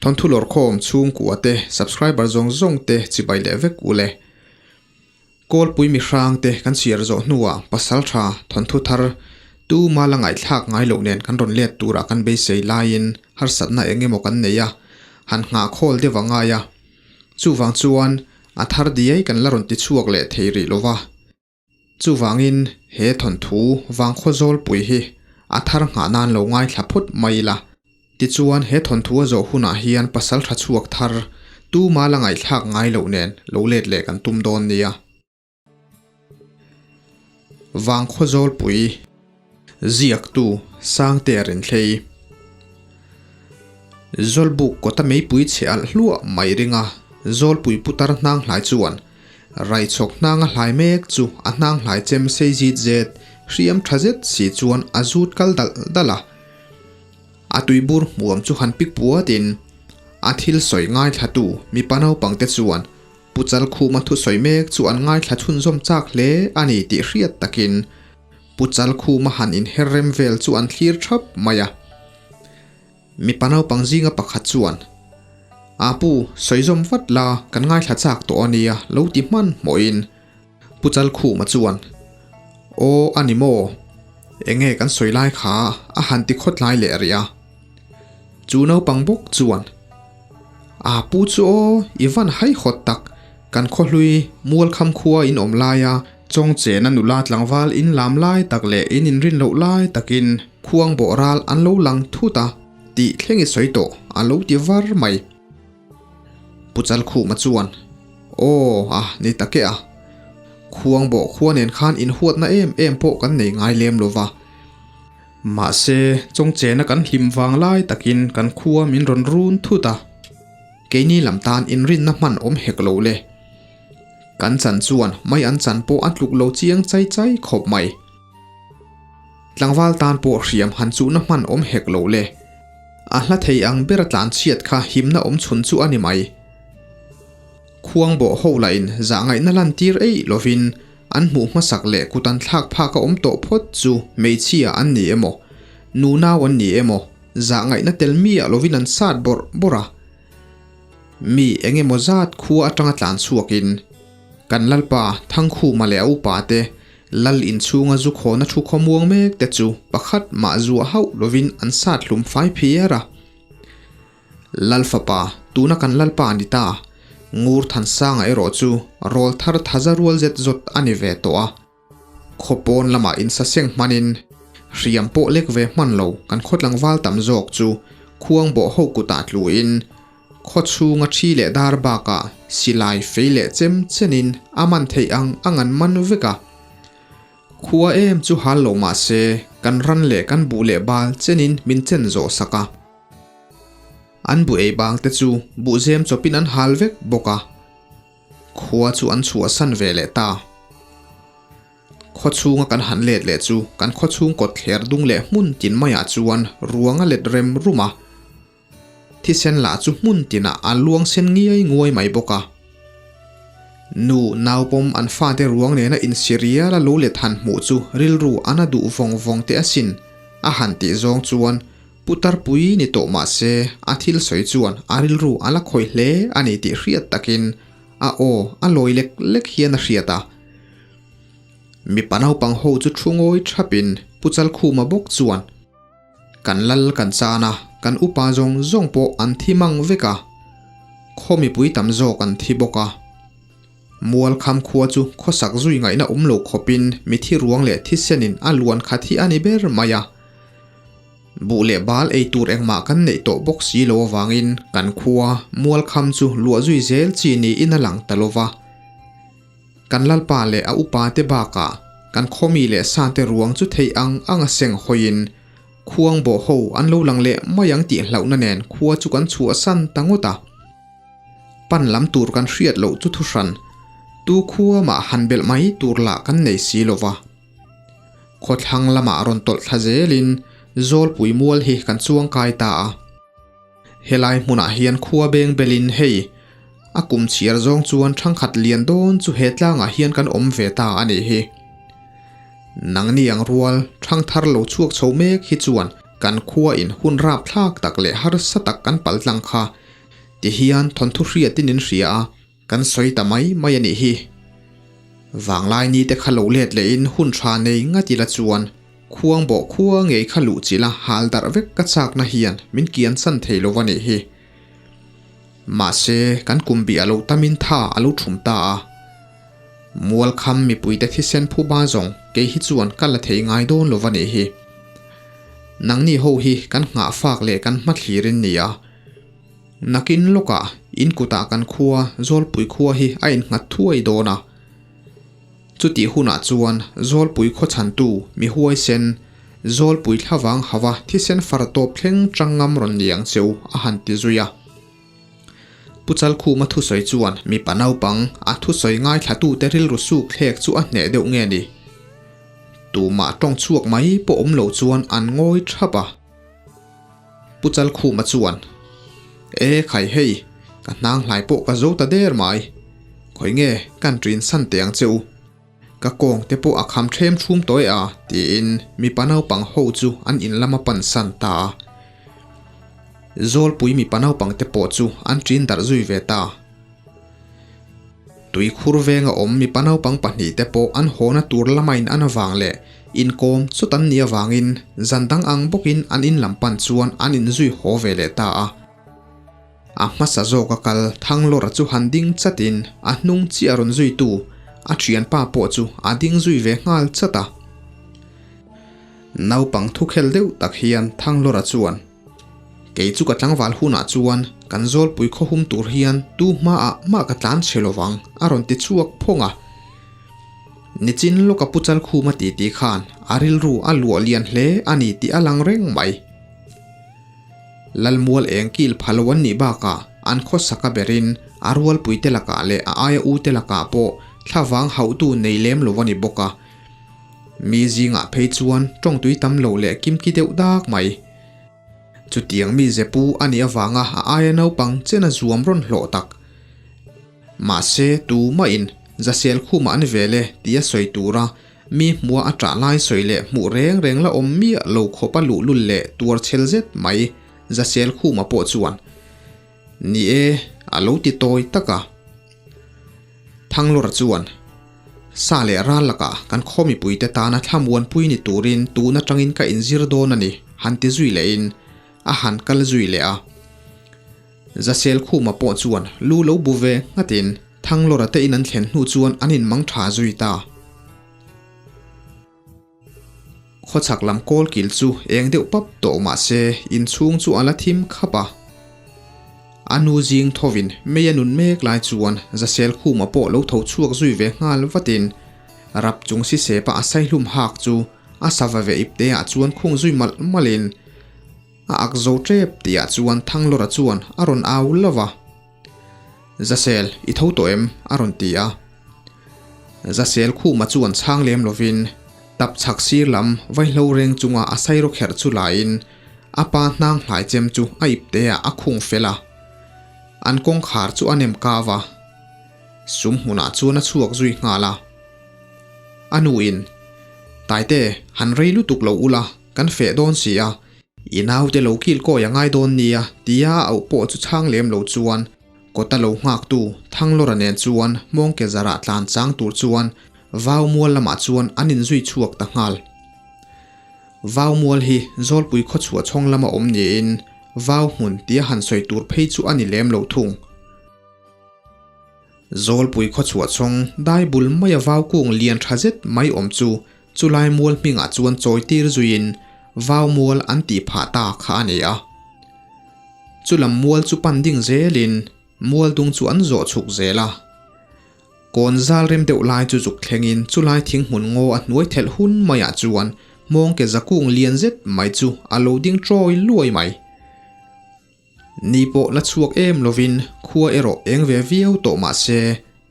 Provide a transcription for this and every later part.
Thawnthu lawrkhawm chhungkua te subscriber zawng zawng te chibai leh vek u le. Kawlpui mihrang te kan chhiar zawh hnuah pasal tha thawnthu thar tu mala ngaihthlak ngai loh nen kan rawn let turah kan beisei laiin harsatna eng emaw kan nei a, han nghah khawl deuh a ngai a. Chuvang chuan a thar diai kan la rawn ti chhuak leh thei rih lo va. Chuvangin he thawnthu vangkhaw zawlpui hi a thar nghah nan lo ngaithla phawt mai ila. Tichuan he thawnthu a zawh hunah hian pasal tha chhuak thar tuma la ngaihthlak ngai loh nen lo let leh kan tum dawn nia. Vangkhaw zawlpui Ziaktu Sangtea Rinthlei Zawlbuk kawta meipui chhe alh hluah mai ringa zawlpui putar hnang hlai chuan Raichhawk hnanga hlai mek chu a hnang hlai chem sei zit zet hriam tha zet si chuan a zut kal dalh dalh a. A tuibur hmuam chu han pik puatin a thil sawi ngaithlatu mipa naupangte chuan Pu Chalkhuma thusawi mek chu an ngaithla chhunzawm chak hle a ni tih hriat takin Pu Chalkhuma han inher rem vel chu an thlir thap mai a. Mipa naupang zinga pakhat chuan, A pu, sawi zawm vat la, kan ngaithla chak tawh a nia, lo ti hman hmawhin Pu Chalkhuma chuan, Aw, a ni maw? Enge kan sawi lai kha a han ti khawtlai leh rih a. Chu naupang bawk chuan, A pu chu aw, i van haihawt tak, kan khawhlui Mualkham khua in awm laia Chawngchena nula tlangval in lam lai tak leh in inrin loh lai takin khuang bawh ral an lo lang thut a tih thleng i sawi tawh a lo ti var mai. Pu Chalkhuma chuan, Aw, a ni tak e a. Khuang bawh khua nen khan inhuatna em em pawh kan nei ngai lem lo va. Mahse, Chawngchena kan hlim vang lai takin kan khua min rawn run thut a. Keini lam tan inrinna hman awm hek lo le. Kan chan chuan mai an chan pawh a tluk lo chiang chai chai khawp mai. Tlangval tan pawh hriam han chuhna hman awm hek lo le. A hla thei ang ber a tlan chhiat kha himna awm chhun chu a ni mai. Khuang bawh ho lahin zahngaihna lantir eih lovin an hmuh hmasak leh kut an thlak phak a awm tawh phawt chu hmeichhia an ni emaw, nunau an ni emaw zahngaihna tel miah lovin an sat bawrh bawrh a. Mi eng emaw zat khua atanga tlan chhuakin kan Lalpa Thangkhuma leh a upa te Lal inchhunga zu khawna thu khawmuang mek te chu pakhat mah zuah hauh lovin an sat hlum fai phiar a. Lal fapa, tuna kan Lalpa ni ta, Ngur Thansanga erawh chu rawl thar thaza rual zet zawt a ni ve tawh a. Khaw pawn lamah insaseng hmanin hriam pawh lek ve hman lo kan khaw tlangval tam zawk chu khuang bawh ho kutah tluin khaw chhunga thi leh dar bakah silai fei leh chem chenin a man theih ang ang an man vek a. Khua em chu hal lo mah se kan ran leh kan buh leh bal chenin min chen zawh sak a. An buh ei bang te chu buhzem chawpin an hal vek bawk a. Khua chu an chhuahsan ve leh ta. Khaw chhunga kan han let leh chu kan khaw chhung kawt thler dung leh hmun tin maiah chuan ruang a let rem rum a. Thisen lah chu hmun tinah a luang sen ngiai nguai mai bawk a. Nu naupawm an fate ruang nena insirial a lo let han hmuh chu rilru a na duh vawng vawng teh asin a han tih zawng chuan Putar pui ni tawh mah se a thil sawi chuan a rilru a la khawih hle a ni tih hriat takin a aw a lawi lek lek hian a hriat a. Mipa naupang ho chu thu ngawi thapin Pu Chalkhuma bawk chuan, Kan lal kan chan a, kan upa zawng zawng pawh an thi mang vek a, khaw mipui tam zawk an thi bawk a. Mualkham khua chu khawsak zui ngaihna awm lo khawpin mithi ruang leh thisenin a luan khat hi a ni ber mai a. Buh leh bal ei tur engmah kan neih tawh bawk si lo avangin kan khua Mualkham chu luah zui zel chi niin a lang ta lo va. Kan Lalpa leh a upa te bakah kan khawmi leh sate ruang chu theih ang ang a seng hawiin khuang bawh ho an lo lang leh mai ang tih hlauhna nen khua chu kan chhuahsan ta ngawt a. Pan lam tur kan hriat loh chu thuhran, tu khua mah han belh mai tur lah kan nei si lo va. Khawthlang lamah rawn tawlh thla zelin Zawlpui mual hi kan chuang kai ta a. Helai hmunah hian khua beng belin hei, a kum chhiar zawng chuan thangkhat lian dawn chu he tlangah hian kan awm ve ta a nih hi. Nangni ang rual thangthar lo chhuak chho mek hi chuan kan khua in hun rapthlak tak leh harsa tak kan paltlang kha. Ti hian thawnthu hriatin in hria a, kan sawi ta mai mai a nih hi. Vanglai ni te kha lo let lehin hun tha nei ngat ila chuan khuangbawh khua ngei kha luh chilh a hal darh vek ka chakna hian min kian san thei lo a nih hi. Mahse, kan kum bih a lo tamin tha a lo thum ta a. Mualkham mipuite thisen phuba zawng kei hi chuan ka la thei ngai dawn lo va nih hi. Nangni ho hi kan nghahfak leh kan hmathlir in ni a. Nakin lawkah in kutah kan khua Zawlpui khua hi a innghat thuai dawn a. Chutih hunah chuan Zawlpui khaw chhantu mi huaisen Zawlpui thlavang hava thisen far tawp thleng tang ngam rawn ni ang che u a han ti zui a. Pu Chalkhuma thusawi chuan mipa naupang a thusawi ngaithlatute rilru suk thlek chu a hneh deuh nge ni? Tumah tawng chhuak mai pawh awm lo chuan an ngawi thap a. Pu Chalkhuma chuan, E khai hei, ka hnang hlai pawh ka zo ta der mai. Khawi nge kan ṭin san teh ang che u. Ka kawng te pawh a kham ṭhem ṭhum tawh e a, tiin mipa naupang ho chu an in lama pan san ta a. Zawlpui mipa naupang te pawh chu an ṭin darh zui ve ta. Tuikhur venga awm mipa naupang pahnihte pawh an hawna tur lama in an avang leh inkawm chawt an nih avangin zan dang ang bawkin an in lam pan chuan an inzui haw ve leh ta a. A hmasa zawka kal Thanglawra chu han ding chatin a hnung chiah rawn zuitu a thianpa pawh chu a ding zui ve nghal chat a. Naupang thukhel deuh tak hian Thanglawra chuan. Kei chu ka tlangval hunah chuan kan zawlpui khawhum tur hian tu hmaah mah ka tlan chhe lovang a rawn ti chhuak phawng a. Nichin lawka Pu Chalkhuma titi khan a rilru a luah lian hle a ni tih a lang reng mai. Lalmual eng kil pha lo an nih bakah an khawsaka berin a rualpuite lakah leh a aia ute lakah pawh thlavang hauhtu nei lem lo a ni bawk a. Mi zingah phei chuan tawngtui tam lo leh kimki deuh dak mai. Chutiang mi zepu a nih avanga a aia naupang chen a zuam rawn hlawh tak. Mahse, tumahin Zasel khumah an vel e tih a sawi tura mi hmua a ṭah lai sawi leh hmuh reng reng la awm miah lo khawp a luhlul leh tuar chhel zet mai Zasel khuma pawh chuan Ni e, a lo ti tawi tak a. Thanglawra chuan, Sa leh ral lakah kan khaw mipuite tana thlamuanpui ni turin tun atangin ka inzir dawn a ni, han ti zui lehin a han kal zui leh a. Zasel Khuma pawh chuan lu lo bu ve nghatin Thanglawra te in an thlen hnu chuan an inmang tha zui ta. Khawchhak lam kawl kil chu eng deuh pap tawh mah se inchhung chu a la thim khap a. A nu zing thovin mei a nun mek lai chuan Zasel Khuma pawh lo tho chhuak zui ve nghal vatin rap chung si sepa a saihlum hak chu a sava ve ipte ah chuan khung zui malh malhin a ak zo tep tihah chuan Thanglawra chuan a rawn au lova. Zasel, i tho tawh em? a rawn ti a. Zasel Khuma chuan chhang lem lovin tap chhak sir lam vaihlo reng chunga a sairaw kherh chu laiin a pa hnang hlai chem chu a ipte ah a khung fel a. An kawngkhar chu a nem kau a. Sum hmunah chuan a chhuak zui nghal a. A nuin, Taite, han rei lutuk lo ula, kan feh dawn si a, I naute lo kil kawi a ngai dawn nia tia a auh pawh chu chhang lem lo chuan kawta lo nghaktu Thanglawra nen chuan Hmawngke zarah tlan chang tur chuan Vaumual lamah chuan an inzui chhuak ta nghal. Vaumual hi Zawlpui khawchhuah chhawng lama awm niin Vau hmun tia han sawi tur phei chu a ni lem lo thung. Zawlpui khawchhuah chhawng dai bul maia vau kung lian tha zet mai awm chu chulai mual hmingah chuan chawi tir zuiin vau mual an tih phah ta kha a ni a. Chulam mual chu pan ding zelin mual dung chu an zawh chhuk zel a. Kawn zal rem deuh lai chu zuk thlengin chulai thing hmun ngaw a hnuai thelh hun maiah chuan hmawng ke zakung lian zet mai chu a lo ding chawi luai mai. Ni pawh la chhuak em lovin khua erawh eng ve viau tawh mah se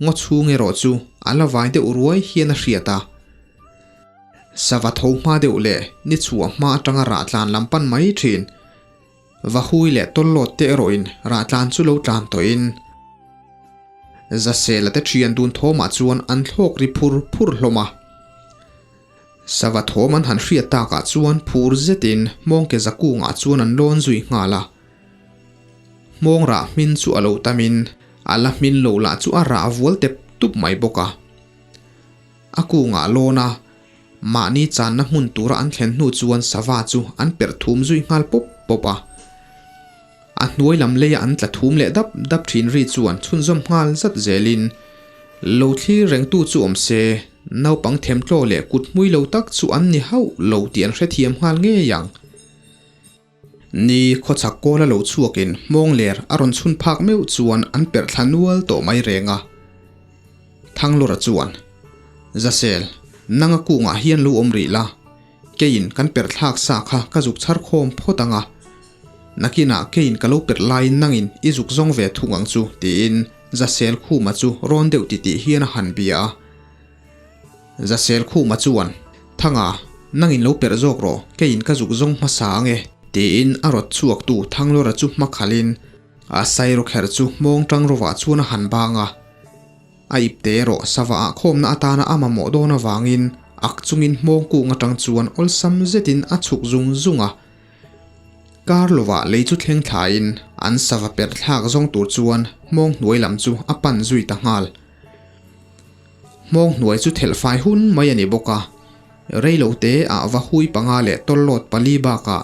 ngaw chhung erawh chu a la vai deuh ruai hian a hriat a. Sava tho hma deuh leh ni chhuah hma atanga rahtlan lam pan mai thin. Vahui leh tawllawt te erawhin rahtlan chu lo tlan tawhin Zasela te thian dun thawmah chuan an thlawk ri phur phur hlawm a. Sava thawm an han hriat takah chuan phur zetin Hmawngke zakungah chuan an lawn zui nghal a. Hmawng rah hmin chu a lo tamin a la hmin lo lah chu a rah vual tep tup mai bawk a. A kungah lawn a, mahni channa hmun tura an thlen hnu chuan sava chu an perh thum zui nghal pawp pawp a. A hnuai lam leia an tla thum leh dap dap thin ri chuan chhunzawm nghal zat zelin lo thlir rengtu chu awm se, naupang themtlaw leh kut hmui lo tak chu an ni hauh lo tih an hrethiam nghal ngei ang. Ni khawchhak kawla lo chhuakin hmawng ler a rawn chhun phak meuh chuan an perh thla nual tawh mai reng a. Thanglura chuan, Zasel, nanga kungah hian lo awm rih la, keiin kan perh thlak sa kha ka zuk chhar khawm phawt ang a. Nakinah keiin ka lo perh laiin nangin i zuk zawng ve thung ang chu, tiin Zasel Khuma chu rawn deuh titih hian a han bia a. Zasel Khuma chuan, Thanga, nangin lo perh zawk rawh, keiin ka zuk zawng hmasa ang e, tiin a rawt chhuaktu Thanglawra chu hma khalhin a sairawkherh chu hmawng tang rovah chuan a han bang a. A ipte erawh sava ah khawmna atana a mamawh dawn avangin ak chungin hmawng kung atang chuan awlsam zetin a chhuk zung zung a. Kar lovah lei chu thleng thlain an sava perh thlak zawng tur chuan hmawng hnuai lam chu a pan zui ta nghal. Hmawng hnuai chu thelh fai hun mai a ni bawk a, reilote ah va hui panga leh tawllawt pali bakah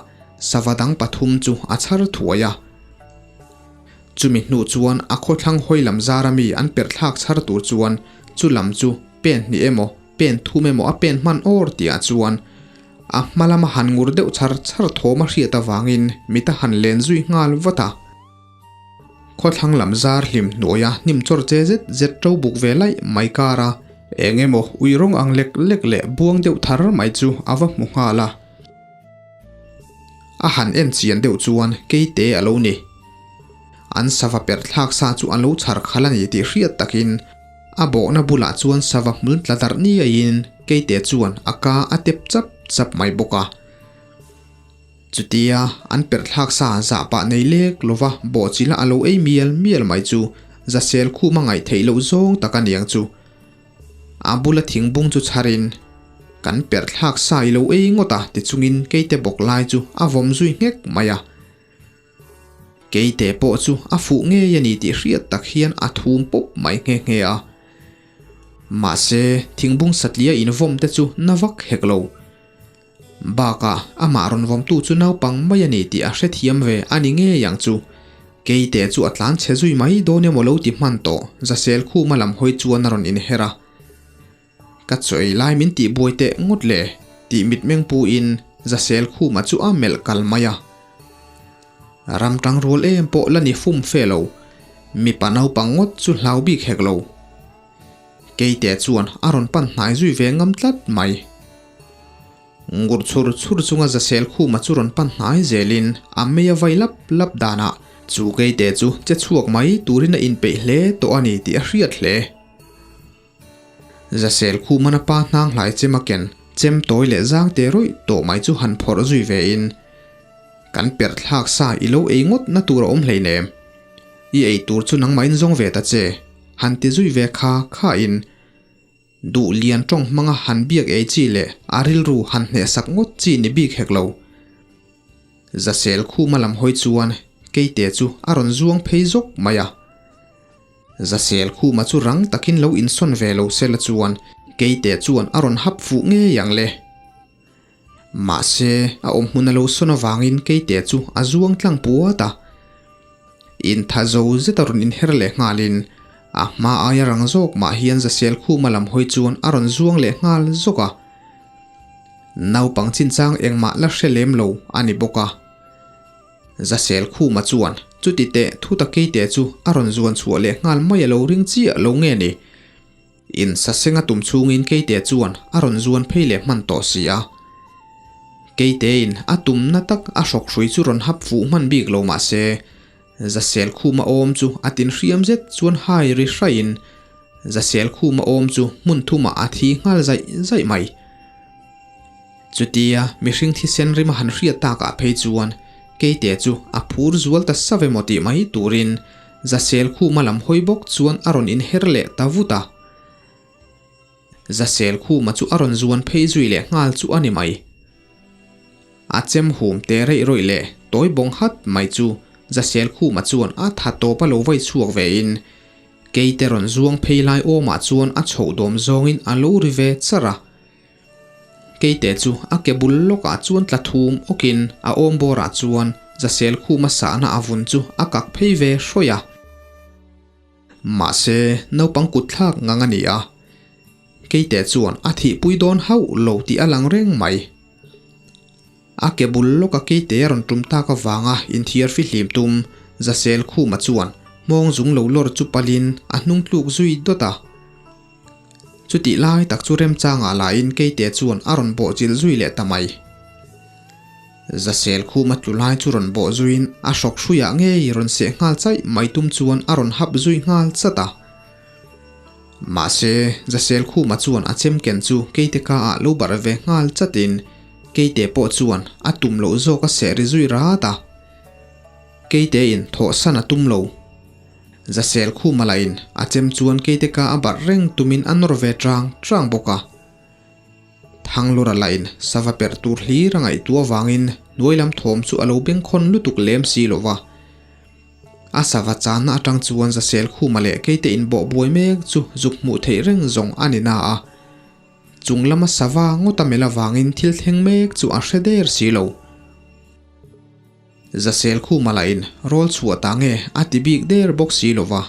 sava dang pathum chu a chhar thuai a. Chumi hnu chuan a khawthlang hawi lam zara mi an perh thlak chhar tur chuan chu lam chu pen hnih emaw pen thum emaw a pen hman awr tihah chuan a hma lama han ngur deuh char char thawm a hriat avangin mit a han len zui nghal vat a. Khawthlang lam zar hlim hnuaia hnim chawr che zet zet to buk ve laih mai kar a, eng emaw ui rawng ang lek lek leh buang deuh thar mai chu a va hmu nghal a. A han en chian deuh chuan keite a lo ni. An sava perh thlak sa chu an lo chhar khalh a ni tih hriat takin a bawhna bulah chuan sava hmul tla darh niaiin keite chuan a ka a tep chap chap mai bawk a. Chutia an perh thlak sa zah pah nei lek lova bawhchila a lo ei mial mial mai chu Zasel khuma ngaih theih loh zawng tak a niang chu. A bula thingbung chu chharin, Kan perh thlak sa i lo ei ngawt a ti chungin keite bawk lai chu a vawm zui nghek mai a. Keite pawh chu a fuh ngei a ni tih hriat tak hian a thum pawp mai nghe nghe a. Mahse, thingbung satlia invawm te chu na vak hek lo. Bakah, amah rawn vawmtu chu naupang mai a ni tih a hrethiam ve a ni ngei ang chu. Keite chu a tlan chhe zui mai dawn emaw lo ti hman tawh, Zasel khuma lam hawi chuan a rawn inher a. Ka chawi lai min tih buai teh ngawt le, tih mitmeng puin Zasel khuma chu a melh kal mai a. Ram tang rual em pawh la ni fum fe lo, mipa naupang ngawt chu hlau bik hek lo. Keite chuan a rawn pan hnai zui ve ngam tlat mai. Ngur chhur chhur chunga Zasel khuma chu rawn pan hnai zelin a mei a vai lap lap danah chu Keite chu che chhuak mai turin a inpeih hle tawh a ni tih a hriat hle. Zasel khuman a pa hnang hlai chem a ken chem tawi leh zang te rawih tawh mai chu han phawrh zui vein, Kan perh thlak sa i lo ei ngawt na tur a awm hleinem. I ei tur chu nangmah in zawng ve ta che, han ti zui ve kha kha in duh lian tawng hmanga han biak ei chi leh a rilru han hnehsak ngawt chi ni bik hek lo. Zasel khuma lam hawi chuan Keite chu a rawn zuang phei zawk mai a. Zasel khuma chu rang takin lo insawn ve lo sela chuan Keite chuan a rawn hap fuh ngei ang le. Mahse, a awm hmun a lo sawn avangin Keite chu a zuang tlang puat a. Intha zo zet a rawn inher leh nghalin a hma aia rang zawk mah hian Zasel khuma lam hawi chuan a rawn zuang leh nghal zawk a. Naupang chinchang engmah la hre lem lo a ni bawk a. Zasel khuma chuan chuti teh thuta Keite chu a rawn zuan chhuah leh nghal mai a lo ring chiah lo nge ni? In saseng a tum chhungin Keite chuan a rawn zuan phei leh hman tawh si a. Keitein a tumna tak a hrawk hrui chu rawn hap fuh hman bik lo mah se, Zasel khuma awm chu a tin hriam zet chuan hai ri hraiin Zasel khuma awm chu hmun thumah a thi nghal zaih zaih mai. Chutia mihring thisen rim a han hriat takah phei chuan Keite chu a phur zual ta save maw tih mai turin Zasel khuma lam hawi bawk chuan a rawn inher leh ta vut a. Zasel khuma chu a rawn zuan phei zui leh nghal chu a ni mai. A chem hum te reih rawih leh tawi bawng hat mai chu Zaselkhuma chuan a tha tawp a lo vai chhuak ve in Keite rawn zuang phei lai awmah chuan a chhoh dawm zawngin a lo ri ve char a. Keite chu a ke bul lawkah chuan tla thum awkin a awm bawrah chuan Zaselkhuma sahna a vun chu a kak phei ve hrawih a. Mahse, naupang kutthlak ngang a ni a, Keite chuan a thihpui dawn hauh lo tih a lang reng mai. A ke bul lawka Keite a rawn tum tak avanga inthiar fihlim tum Zasel Khuma chuan hmawng zung lo lawr chu palin a hnung tluk zui dawt a. Chutih lai tak chu remchangah lahin Keite chuan a rawn bawh chilh zui leh ta mai. Zasel Khuma tlu lai chu rawn bawh zuiin a hrawk hruiah ngei rawn seh nghal chaih mai tum chuan a rawn hap zui nghal chat a. Mahse, Zasel Khuma chuan a chem ken chu Keite ka ah lo barh ve nghal chatin Keite pawh chuan a tum loh zawk a seh ri zui rat a. Keite in thawhsan a tum lo. Zasel Khuma lah in a chem chuan Keite ka a barh reng tumin a nawr ve chang chang bawk a. Thanglura lah in sava perh tur hlir a ngaihtuah avangin hnuai lam thawm chu a lo bengkhawn lutuk lem si lo va. A sava channa atang chuan Zasel Khuma leh Keite inbawh buai mek chu zuk hmuh theih reng zawng a ni na a. Chung lama sava ngawt a melh avangin thil thleng mek chu a hre der si lo. Zasel Khuma lahin rawl chhuah ta nge a ti bik der bawk si lo va.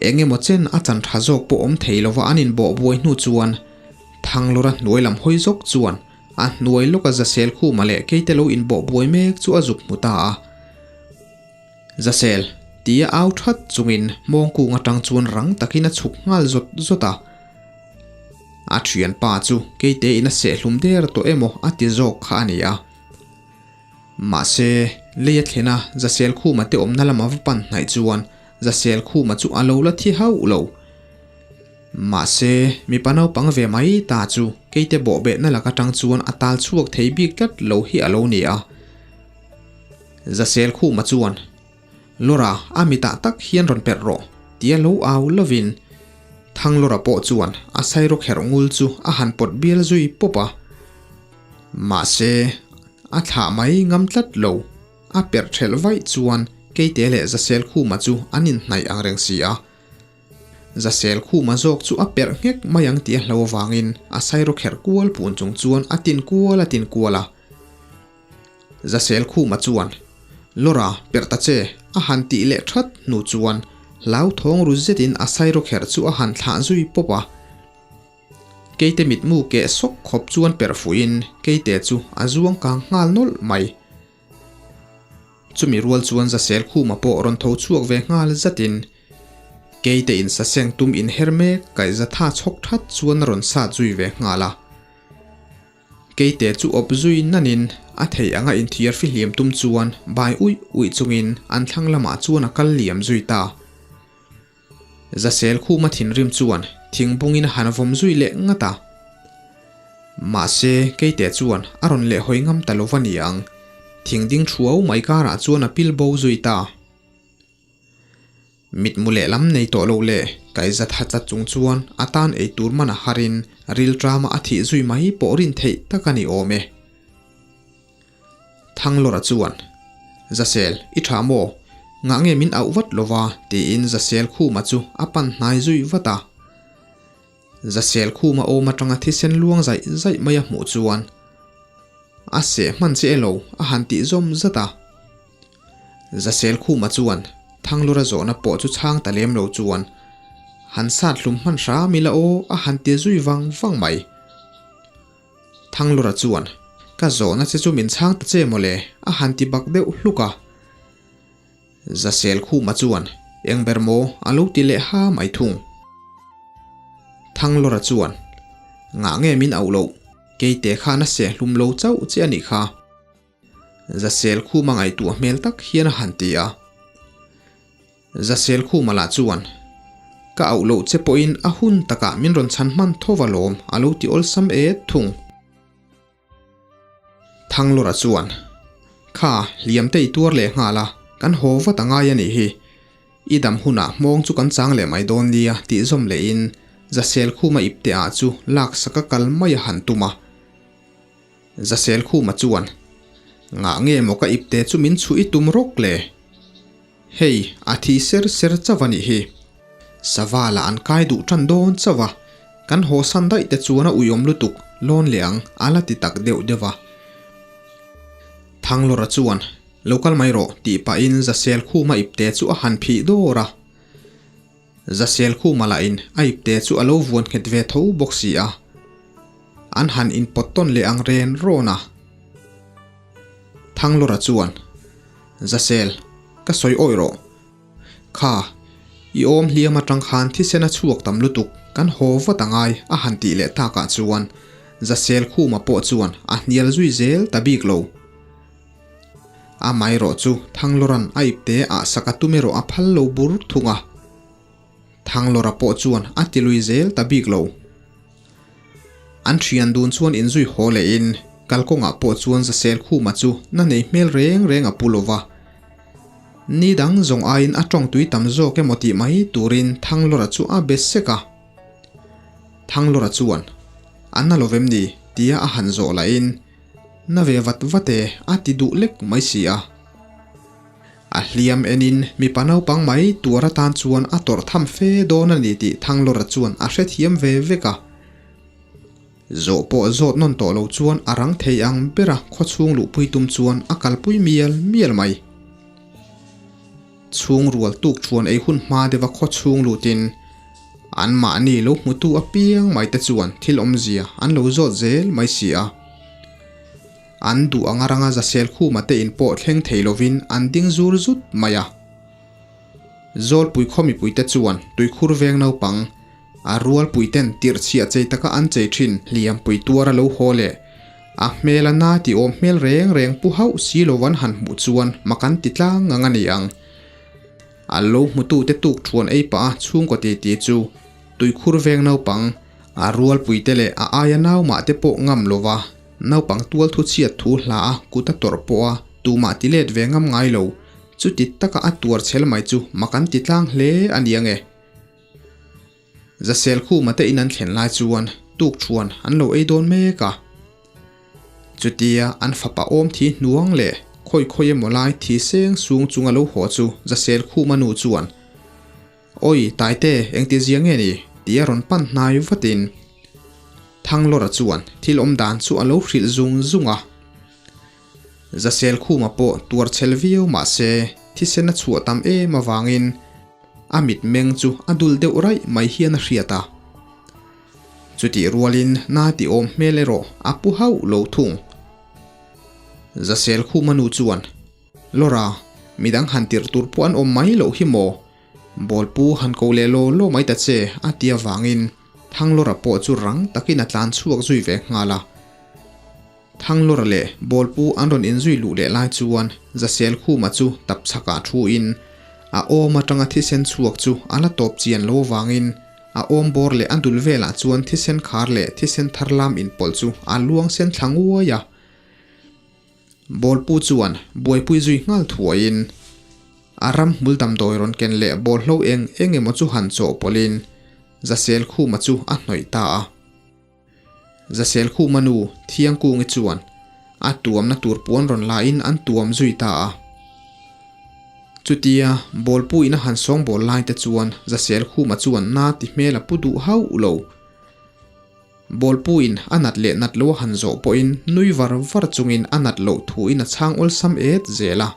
Eng emaw chen a chan tha zawk pawh awm thei lova an inbawh buai hnu chuan Thanglura hnuai lam hawi zawk chuan A hnuai lawka Zasel Khuma leh Keite lo inbawh buai mek chu a zuk hmu ta a. Zasel, tia au that chungin mawngkung atang chuan rang takin a chhuk nghal zawt zawt a. A thianpa chu Keite in a sehhlum der tawh emaw a ti zawk kha a ni a. Mahse, lei a thlen a, Zasel Khuma te awmna lama va pan hnaih chuan Zasel Khuma chu a lo la thi hauh lo. Mahse, mipa naupang ve mai ta chu Keite bawhbehna lak atang chuan a tal chhuak thei bik tlat lo hi a lo ni a. Zasel Khuma chuan, Lawra, a mitah tak hian rawn perh rawh, tia lo au lovin Thanglawra pawh chuan a sairawk herh ngul chu a han pawt bial zui pawp a. Mahse, a thlah mai ngam tlat lo. A perh thelh vaih chuan Keite leh Zasel Khuma chu an inhnaih ang reng si a. Zasel Khuma zawk chu a perh nghek mai ang tih a hlo avangin a sairawk herh kual pun chung chuan a tin kual a tin kual a. Zasel Khuma chuan, Lawra, perh ta che, a han tih leh that hnu chuan hlauthawng ru zetin a sairawk herh chu a han thlah zui pawp a. Keite mitmu keh sawk khawp chuan perh fuhin Keite chu a zuang kang nghal nawlh mai. Chumi rual chuan Zasel Khuma pawh rawn tho chhuak ve nghal zatin Keite in saseng tum inher mek kaihza tha chhawk that chuan a rawn sat zui ve nghal a. Keite chu awp zui nanin a thei anga inthiar fihliam tum chuan bai uih uih chungin an thlang lamah chuan a kal liam zui ta. Zasel Khuma thinrim chuan thingbungin a han vawm zui leh ngat a. Mahse, Keite chuan a rawn lehhawi ngam ta lova ni ang, thingding thuau mai karah chuan a pil bo zui ta. Mitmu lehlam nei tawh lo leh kaihza tha chat chung chuan a tan ei tur man a harin rilṭama a thih zui mai pawh rin theih tak a ni awm e. Thanglawra chuan, Zasel, i tha maw? Ngah nge min auh vat lova? tiin Zasel Khuma chu a pan hnai zui vat a. Zasel Khuma awm atanga thisen luang zaih zaih mai a hmuh chuan, A seh hman che elo? a han tih zawm zat a. Zasel Khuma chuan Thanglura zawhna pawh chu chhang ta lem lo chuan, Han sat hlum hman hram ila aw a han ti zui vang vang mai. Thanglura chuan, Ka zawhna che chu min chhang ta che mawle, a han ti bak deuh hluk a. Zasel Khuma chuan, Eng ber maw? a lo ti leh ha mai thung. Thanglura chuan, Ngah nge min auh loh? Keite khan a sehhlum lo chauh che a nih kha. Zasel Khuma ngaihtuah hmel tak hian a han ti a. Zasel Khuma lah chuan, Ka auh loh che pawhin a hun takah min rawn chhan hman tho va lawm, a lo ti awlsam et thung. Thanglawra chuan, Kha, hliam te i tuar leh nghal a, kan haw vat a ngai a nih hi. I dam hunah hmawng chu kan chang leh mai dawn nia tih zawm lehin Zasel Khuma ipte ah chu laksak a kal mai a han tum a. Zasel Khuma chuan, Ngah nge maw ka ipte chu min chhuh i tum rawk le? Hei, a thi ser ser chauh a nih hi. Sava lah an kai duh tan dawn chauh a, kan haw san daih te chuan a uiawm lutuk lawn leh ang a la ti tak deuh deuh a. Thanglawra chuan, Lo kal mai rawh tih pahin Zasel khuma ipte chu a han phih dawr a. Zasel khuma lahin a ipte chu a lo vuan nghet ve tho bawk si a. An han inpawt tawn leh ang ren rawn a. Thanglawra chuan, Zasel, ka sawi awih rawh. Kha, i awm hliam atang khan thisen a chhuak tam lutuk, kan haw vat a ngai a han tih leh takah chuan Zasel khuma pawh chuan a hnial zui zel ta bik lo. Amaherawh chu Thanglawra'n a ipte ah sak a tum erawh a phal lo bur thung a. Thanglawra pawh chuan a ti lui zel ta bik lo. An thian dun chuan inzui haw lehin kalkawngah pawh chuan Zasel Khuma chu na nei hmel reng reng a pu lo va. Ni dang zawng aiin a tawng tui tam zawk emaw tih mai turin Thanglawra chu a be sek a. Thanglawra chuan, A na lo vem ni? tia a han zawh lahin, Na ve vat vat e, a ti duh lek mai si a. A hliam enin mipa naupang mai tuar atan chuan a tawrh tham fe dawn a ni tih Thanglawra chuan a hrethiam ve vek a. Zawh pawh zawt nawn tawh lo chuan a rang thei ang bera khawchhung luhpui tum chuan a kalpui mial mial mai. Chhung rual tuk chuan ei hun hma deuha khawchhung lutin anmahni lo hmutu apiang mai te chuan thil awmzia an lo zawt zel mai si a. An duh anga ranga zasel khuma te in pawh thleng thei lovin an ding zur zut mai a. Zawlpui khaw mipui te chuan tuikhur veng naupang, a rualpui ten tirhchhiah chei taka an chei thin hliampui tuar a lo haw leh a hmel a na ti awm hmel reng reng pu hauh si lo an han hmuh chuan mak an ti tlang ngang a ni ang. A lo hmutu te tuk thuan ei pah a chhungkaw ti ti chu tuikhur veng naupang, a rualpui te leh a aia nau mah te pawh ngam lova Naupang tual thu chhiat thu hla a kut a tawrh pawh a tumah ti let ve ngam ngai lo. Chuti taka a tuar chhel mai chu mak an ti tlang hle a ni ange. Zasel khuma te in an thlen lai chuan tuk thuan an lo ei dawn mek a. Chutia an fapa awm thi hnuang leh khawi khawi emaw lai thi seng sung chung a lo haw chu Zasel khuma nu chuan Awi, Taite, engti zia nge ni? tih a rawn pan hnai vatin Thanglawra chuan thil awm dan chu a lo hrilh zung zung a. Zasel khuma pawh tuar chhel viau mah se thisen a chhuah tam em avangin a mitmeng chu a dul deuh raih mai hian a hriat a. Chutih rualin na ti awm hmel erawh a pu hauh lo thung. Zasel khuma nu chuan Laura, midang han tirh tur pawh an awm mai loh hi maw? Bawlpu han ko leh law law mai ta che, a ti avangin Thanglawra pawh chu rang takin a tlan chhuak zui ve nghal a. Thanglawra leh Bawlpu an rawn inzui luh leh lai chuan Zasel Khuma chu tap chhakah thuin a awm atanga thisen chhuak chu a la tawp chian lo avangin a awm bawr leh a dul velah chuan thisen khar leh thisen thar lam inpawlh chu a luang sen thla nguai a. Bawlpu chuan buaipui zui nghal thuaiin a ram hmul damdawi rawn ken leh bawlhlo eng eng emaw chu han chawhpawlhin Zasel Khuma chu a hnawih ta a. Zasel Khuma nu Thiangkungi chuan a tuamna tur puan rawn lain an tuam zui ta a. Chutia Bawlpuin a han sawngbawl lai te chuan Zasel Khuma chuan na ti hmel a pu duh hauh lo. Bawlpuiin a nat leh nat lo a han zawh pawhin nui var var chungin a nat loh thuin a chhang awlsam et zel a.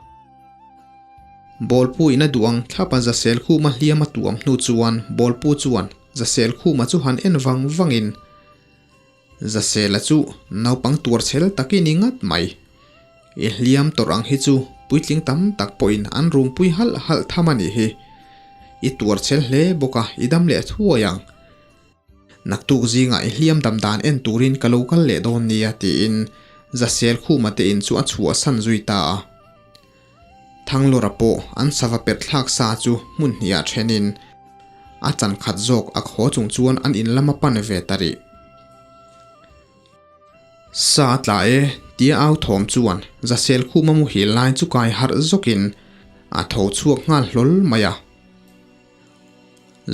Bawlpuiin a duh ang thlapa Zasel Khuma hliam a tuam hnu chuan Bawlpu chuan Zasel Khuma chu han en vang vangin, Zasela chu naupang tuar chhel tak i ni ngat mai. I hliam tawrh ang hi chu puitling tam tak pawhin an rumpui halh halh tham a nih hi. I tuar chhel hle bawk a, i dam leh thuai ang. Naktuk zingah i hliam dam dan en turin ka lo kal leh dawn nia tiin Zasel Khuma te in chu a chhuahsan zui ta a. Thanglawra pawh an sava perh thlak sa chu hmun hniah thenin a chan khat zawk a khaw chung chuan an in lam a pan ve ta rih. Sa a tla e tia au thawm chuan Zasel Khuma muhil lai chu kai harh zawkin a tho chhuak nghal hlawl mai a.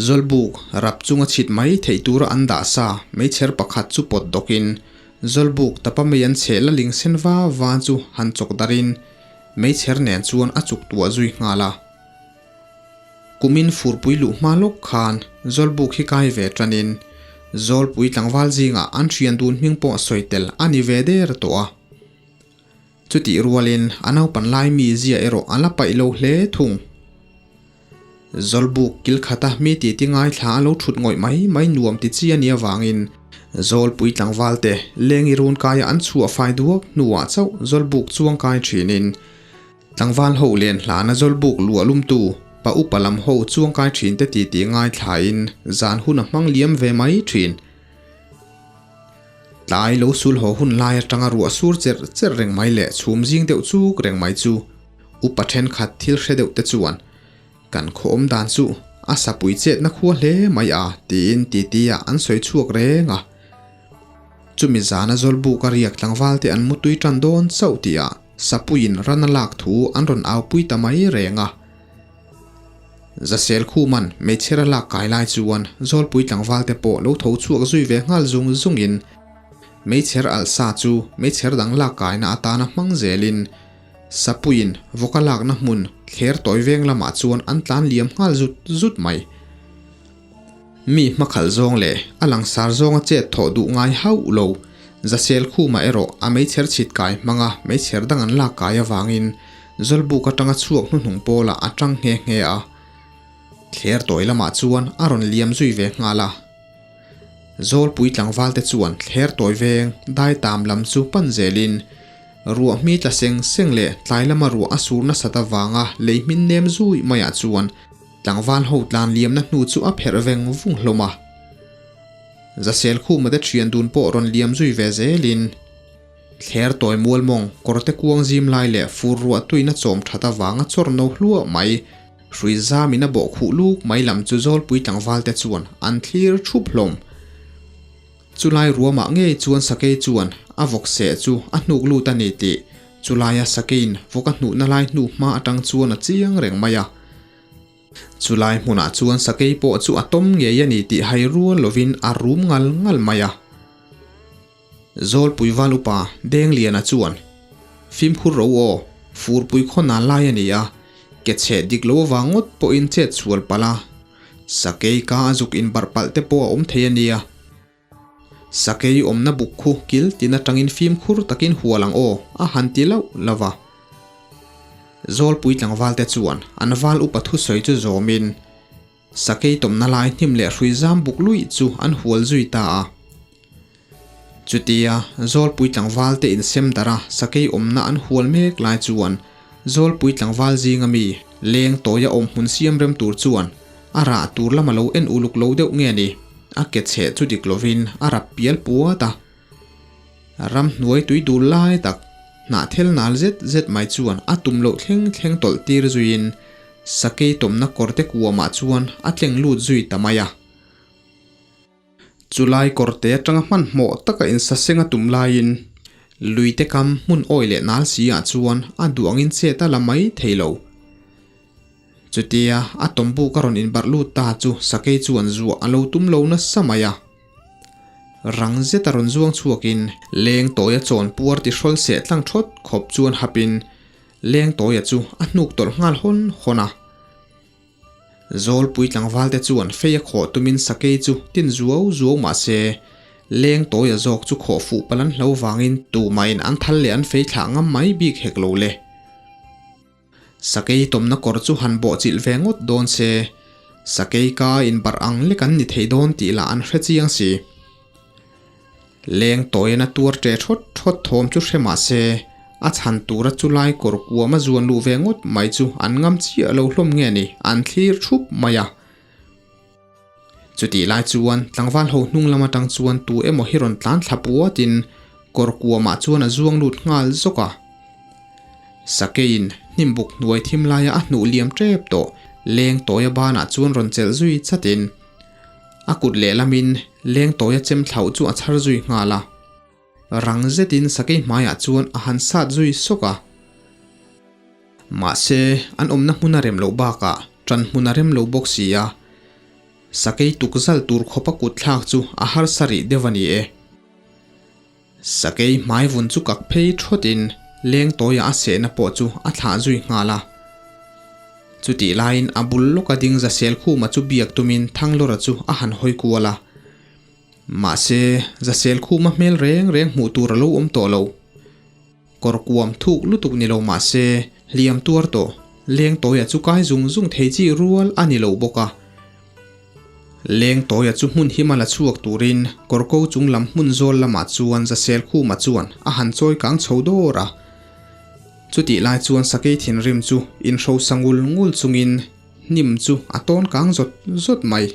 Zawlbuk rap chunga chhit mai theih tura an dah sa meichher pakhat chu pawt dawkin Zawlbuk tapa mei an chheh la ling sen va va chu han chawk darhin meichher nen chuan a chuk tuah zui nghal a. Kumin furpui luh hma lawk khan Zawlbuk hi kai ve tanin Zawlpui tlangval zingah an thian dun hming pawh sawi tel a ni ve der tawh a. Chutih rualin a naupan lai mi zia erawh a la paih lo hle thung. Zawlbuk kil khata mi titi ngaithla a lo thut ngawih mai mai nuam ti chi a nih avangin Zawlpui tlangvalte lengi run kaia an chhuah fai duak hnuah chauh Zawlbuk chuang kai thinin Tlangval ho len hlana Zawlbuk luah lumtu pa upa lam ho chuang kai thinte titi ngaithlain zan hun a hmang liam ve mai thin. Tlai lo sul haw hun lai atanga ruah sur cherh cherh reng mai leh chhum zing deuh chuk reng mai chu upa thenkhat thil hre deuh te chuan kan khaw awm dan chu a sapui chetna khua hle mai a tiin titi ah an sawi chhuak reng a. Chumi zana Zawlbuk a riak tlangval te an mutui tan dawn chauh tih ah sapuiin ran a lak thu an rawn aupui ta mai reng a. Zasel Khuman hmeichher a lak kai lai chuan Zawlpui tlangvalte pawh lo tho chhuak zui ve nghal zung zungin hmeichher alh sa chu hmeichher dang lak kaina atana hmang zelin Sapuiin vawk a lakna hmun thler tawi veng lamah chuan an tlan liam nghal zut zut mai. Mi hmakhalh zawng leh a langsar zawnga chet thawh duh ngai hauh lo. Zasel Khuma erawh a meichher chhit kai hmanga meichher dang an lak kai avangin Zawlbuk atanga chhuak hnuhnung pawlah a tang nghe nghe a. Thler tawi lamah chuan a rawn liam zui ve nghal a. Zawlpui tlangvalte chuan thler tawi veng dai tam lam chu pan zelin ruah hmi tla seng seng leh tlai lama ruah a sur nasat avanga lei hmin nem zui maiah chuan Tlangval ho tlan liamna hnu chu a pherh veng vung hlawm a. Zasel khuma te thian dun pawh rawn liam zui ve zelin thler tawi mual mawng kawrte kuang zim lai leh fur ruah tuina chawm that avanga chawr no hluah mai hrui zamin a bawh khuh luk mai lam chu Zawlpui tlangval te chuan an thlir thup hlawm. Chulai ruamah ngei chuan sakei chuan a vawk seh chu a hnuk lut a ni tih chulaia sakeiin vawk a hnuhna lai hnu hma atang chuan a chiang reng mai a. Chulai hmunah chuan sakei pawh chu a tawm ngei a ni tih hai rual lovin a rum ngal ngal mai a. Zawlpui val upa Dengliana chuan, Fimkhur ro aw, furpui khaw nan lai a ni a, ke chheh dik lo avang ngawt pawhin chet chhual palh a, sakei ka a zuk inbarh palh te pawh a awm thei a nia. Sakei awmna buk khu kil tin atangin fimkhur takin hual ang aw, a han ti lauh lauh a. Zawlpui tlangvalte chuan an val upa thusawi chu zawmin sakei tawmna lai hnim leh hrui zam buk luih chu an hual zui ta a. Chutia Zawlpui tlangvalte insem darh a sakei awmna an hual mek lai chuan Zawlpui tlangval zinga mi leng tawia awm hmun siam rem tur chuan a rah tur lama lo en uluk lo deuh nge ni, a ke chheh chu dik lovin a rap pial puat a. Ramhnuai tui dul lai tak hnahthel nal zet zet mai chuan a tum loh thleng thleng tawlh tir zuiin sakei tawmna kawrte kuamah chuan a tleng lut zui ta mai a. Chulai kawrte atanga hmanhmawh taka insaseng a tum laiin luite kam hmun awi leh nal si ah chuan a duh angin chet a la mai thei lo. Chutia a tawmbuk a rawn inbarh lut ta chu sakei chuan zuah a lo tum lo nasa mai a. Rang zet a rawn zuang chhuakin leng tawia chawn puar ti hrawl seh tlang thawt khawp chuan hapin leng tawia chu a hnuk tawlh nghal hawn hawn a. Zawlpui tlangvalte chuan fei a khawh tumin sakei chu tin zuau zuau mah se, leng tawia zawk chu khawh fuh palh an hlo vangin tumahin an thal leh an fei thlah ngam mai bik hek lo le. Sakei tawmna kawr chu han bawhchilh ve ngawt dawn se, sakei ka inbarh ang lek an ni thei dawn tih lah an hre chiang si. Leng tawiin a tuar ṭe ṭhawt ṭhawt thawm chu hre mah se, a chhan tura chu lai kawr kuam a zuan luh ve ngawt mai chu an ngam chiah lo hlawm nge ni, an thlir ṭhup mai a. Chutih lai chuan tlangval ho hnung lam aṭang chuan tu emaw hi rawn tlan thla puatin kawr kuamah chuan a zuang lut nghal zawk a. Sakeiin hnimbuk hnuai thim laia a hnuh liam ṭep tawh leng tawia banah chuan rawn chelh zui chatin a kut lehlamin leng tawia chem thlauh chu a chhar zui nghal a. Rang zetin sakei hmaiah chuan a han sat zui sawk a. Mahse, an awmna hmun a rem loh bakah ṭan hmun a rem lo bawk si a, sakei tuk zal tur khawpa kut thlak chu a harsa rih deuh a ni e. Sakei hmai vun chu kak phei thawtin lengtawia a sehna pawh chu a thlah zui nghal a. Chutih laiin a bul lawka ding Zasel Khuma chu biak tumin Thanglawra chu a han hawi kual a. Mahse, Zasel Khuma hmel reng reng hmuh tur a lo awm tawh lo. Kawr kuam thuk lutuk ni lo mahse, hliam tuar tawh, Lengtawia chu kai zung zung thei chi rual a ni lo bawk a. Lengtawia chu hmun hima la chhuak turin kawr ko chung lam hmun zawl lamah chuan Zasel Khuma chuan a han chawi kang chho dawr a. Chutih lai chuan sakei thinrim chu inhrosa ngul ngul chungin hnim chu a tawn kang zawt zawt mai.